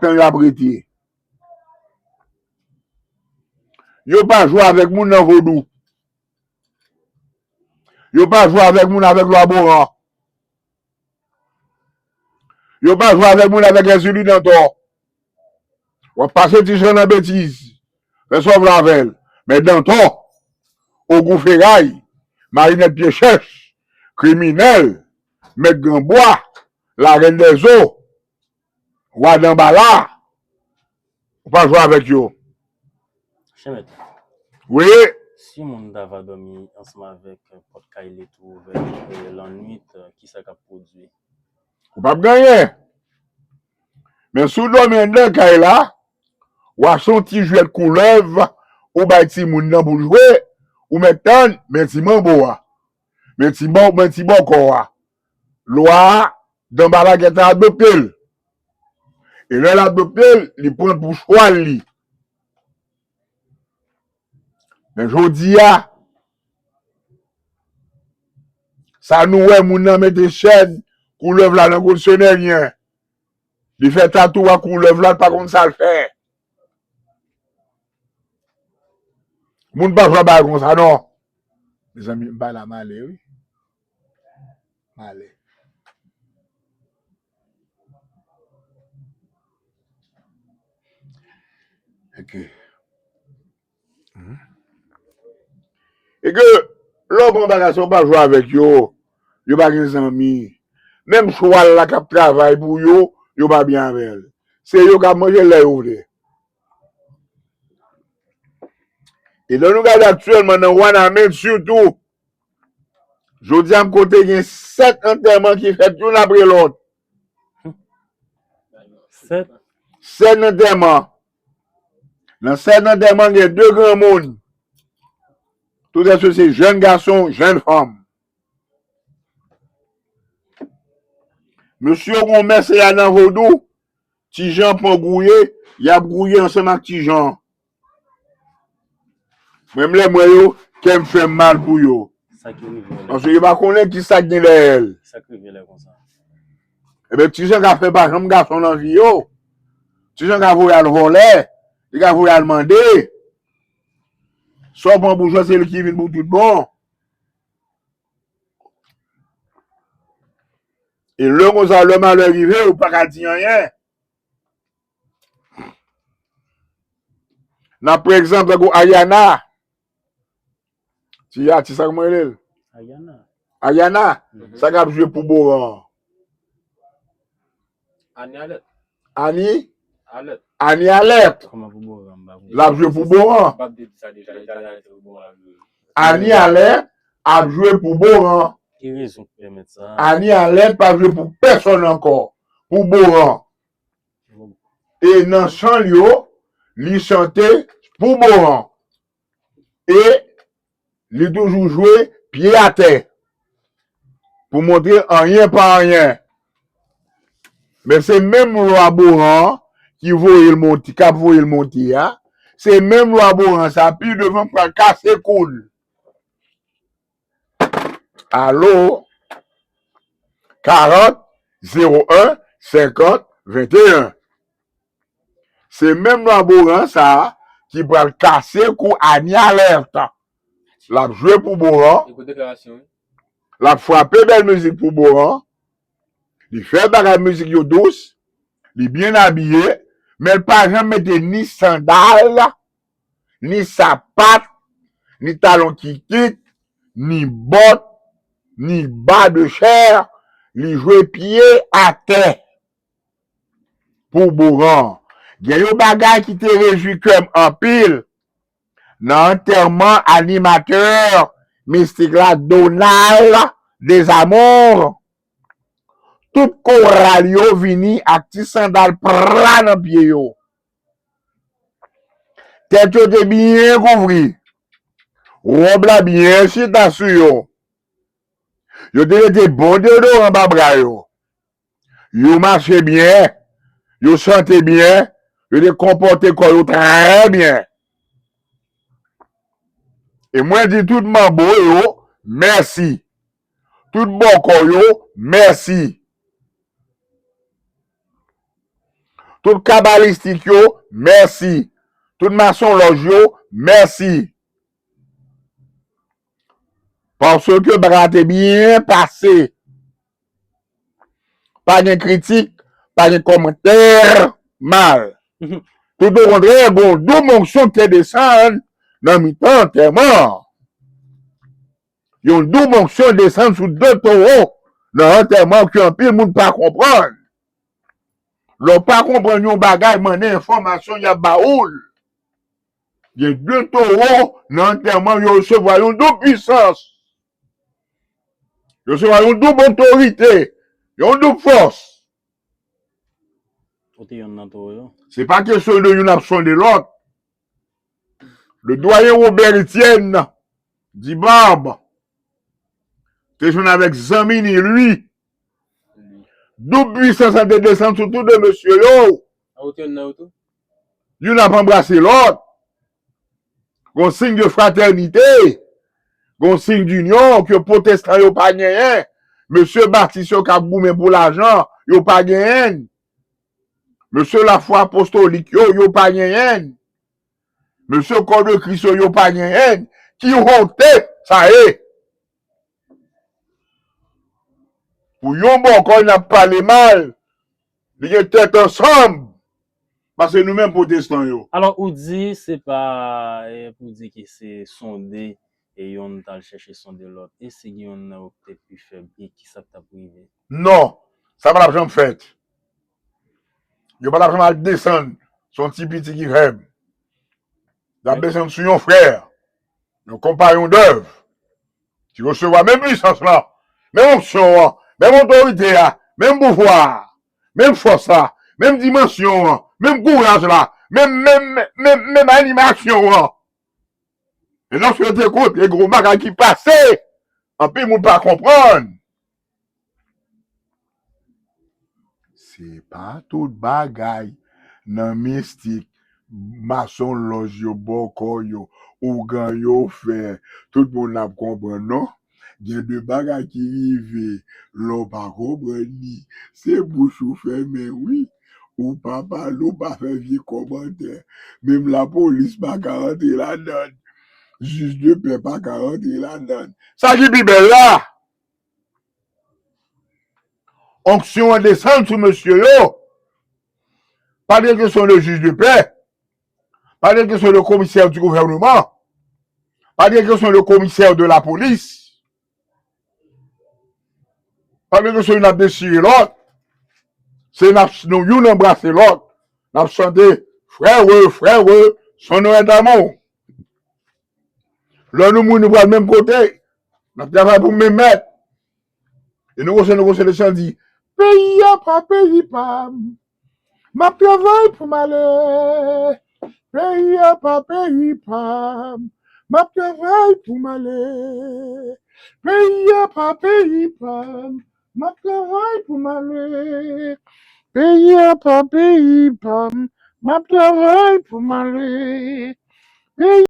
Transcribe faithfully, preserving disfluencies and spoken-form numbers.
tan y ap rete. Yo pa jwe avèk moun nan vodou. Yo pa jwe avèk moun avèk lwa Boran. Yo pa jwe avèk moun avèk Èzili Dantò. W ap pase Ti Jan nan betiz. Fè sa w vle avè l. Men Dantò, Ogou Feray, Marinèt Pye Chèch, Kriminèl, Mèt Granbwa, Larèn Dèzo, Wa Danbala, ou pa jwe avèk yo. Chèmèt. Wi. Si moun ta va dòmi ansanm avèk pòt kay li tou ouvè, e, lannwit, kisa k ap pwodui? Ou p ap gen anyen. Men si w dòmi anndan kay la, w a se yon ti jwèt koulèv ou bay timoun nan pou l jwe, ou mèt tann, men ti manbo a, men ti bò, men ti bòkò a. Lwa a, Danbala gentan adopte l. E lè l adopte l, li pran l pou chwal li. Men jodi a, sa nou wè moun nan mete chèn koulèv la nan kondisyonè nyen. Li fè tatou a koulèv la, l pa konn sa l fè. Moun pa pran bagay konsa non. Mezanmi, m pa la, m ale wi. M ale. Ok. E ke lè w pran bagay sa, w pa jwe avèk yo. Yo pa gen zanmi. Menm chwal la k ap travay pou yo, yo pa byen avè l. Se yo k ap manje l lè yo vle. E lè nou gade aktyèlman nan Wanament sitou, jodi a m konte gen sèt antèman ki fèt youn apre lòt. Sèt. Sèt antèman. Nan sèt antèman, gen de granmoun. Toutèske se jèn gason, jèn fanm. Mesye yo gon mès se a nan vodou, Ti Jan pran gouye, y ap gouye ansanm ak Ti Jan. Mwen, m lè m wè yo, kè m fè m mal pou yo. Sa ki rive lè? Paske yo pa konnen ki sa k gen dèyè l. Sa k rive lè konsa? Ebyen, Ti Jan ka fè pa janm gason nan vi yo. Ti Jan ka voye al vòlè, li ka voye al mande. Sa w pran pou jwèt, se li ki vin pou tout bon. E lè konsa, lè malè rive, ou pa ka di anyen. Nan, pa egzanp, tankou Ayana. Ti atis sa, kòman rele l? Ayana. Ayana, sa k ap jwe pou Boran an? Ani Alèt. Ani? Alèt. Ani Alèt. Kòman pou Boran, m pa konn. L ap jwe pou Boran. M pa te di sa deja, li te Alèt pou Boran. Ani Alèt ap jwe pou Boran. Ki rezon ki pèmèt sa? Ani Alèt pa jwe pou pèsonn ankò. Pou Boran. E nan chan l yo, li chante pou Boran. E li toujou jwe pye atè pou montre anyen pa anyen. Men se menm lwa Boran an ki voye l monte, k ap voye l monte a, se menm lwa Boran sa, pi devan pral kase kou l. Alo? Karant, zewo en, senkant, venteyen. Se menm lwa Boran sa a ki pral kase kou Ani Alèt. L ap jwe pou Boran. Li gon deklarasyon, wi. L ap frape bèl mizik pou Boran. Li fè bagay mizik yo dous. Li byen abiye. Men l pa janm mete ni sandal, ni sapat, ni talon kikit, ni bòt, ni ba de chè. Li jwe pye atè pou Boran. Gen yon bagay ki te rejwi kè m anpil nan antèman animatè mistik la, Donald Desamours. Tout koral yo vini ak ti sandal pla nan pye yo. Tèt yo te byen kouvri. Wòb la byen chita sou yo. Yo te mete bon deyodoran ba bra yo. Yo mache byen, yo chante byen, yo te konpòte kò yo trè byen. E mwen di tout manbo yo mèsi. Tout bòkò yo mèsi. Tout kabalistik yo, mèsi. Tout masonlòj yo, mèsi. Paske bagay la te byen pase. Pa gen kritik, pa gen kòmantè mal. Toutokontrè, gen yon doub onksyon ki te desann nan mitan antèman an. Yon doub onksyon desann sou de towo nan antèman ke anpil moun pa konprann. Lè w pa konprann yon bagay, mande enfòmasyon, y ap ba ou l. Gen de towo nan antèman, yo resevwa yon doub pwisans. Yo resevwa yon doub otorite, yon doub fòs. Ou te yonn nan towo yo? Se pa kesyon de youn ap sonde lòt. Le doyen Robert Etienne Dibab te jwenn avèk zanmi ni li. Doub pwisans lan te desann sou tou de mesye yo. A ou te yonn nan yo tou? Youn ap anbrase lòt. Gon siy de fratènite. Gon siy dinyon ke pwotestan yo pa genyen. Mesye batis yo k ap goumen pou lajan, yo pa genyen l. Mesye lafwa apostolik yo, yo pa genyen l. Mesye kò de Kris yo, yo pa genyen l. Ki honte sa ye? Pou yon bò kò n ap pale mal, li gen tèt ansanm, pase nou menm pwotestan yo. Alò, ou di se pa, eh, pou di ke se sonde, e yonn t al chèche sonde lòt. E si gen yonn nan yo ki te pi fèb, e kisa k t ap rive? Non, sa pa t ap janm fèt. Yo pa t ap janm al desann sou yon ti piti ki fèb. Y ap desann sou yon frè, yon konpayon dèv, ki resevwa menm pwisans lan, menm onksyon an, menm otorite a, menm pouvwa a, menm fòs la, menm dimansyon an, menm kouraj la, menm, menm, menm, menm animasyon an. E lòske yo te koute, gen yon bagay ki pase, anpil moun pa konprann. Se pa tout bagay nan mistik, masonlòj yo, bòkò yo, ougan yo fè, tout moun ap konprann, non. Gen de bagay ki rive, lè w pa konprann li, se bouch ou fèmen, wi. Ou pa pale, ou pa fè vye kòmantè. Menm lapolis pa ka rantre ladann. Jij de pè pa ka rantre ladann. Sa ki pi bèl la, onksyon an desann sou mesye yo. Pa de kesyon de jij de pè. Pa de kesyon de komisè di gouvèneman. Pa de kesyon de komisè de lapolis. Pa de kesyon youn ap dechire lòt. Se n ap, nou, youn anbrase lòt. N ap chante, frère, frère, son nou est amour. Lè nou mouri, nou pral menm kote. N ap travay pou menm mèt. E nou konsa, nou konsa, le chan di, peyi a pa peyi pa m. M ap travay pou m ale. Peyi a pa peyi pa m. M ap travay pou m ale. Peyi a pa peyi pa m. M ap travay pou m ale. Peyi a pa peyi pa m. M ap travay pou m ale. Peyi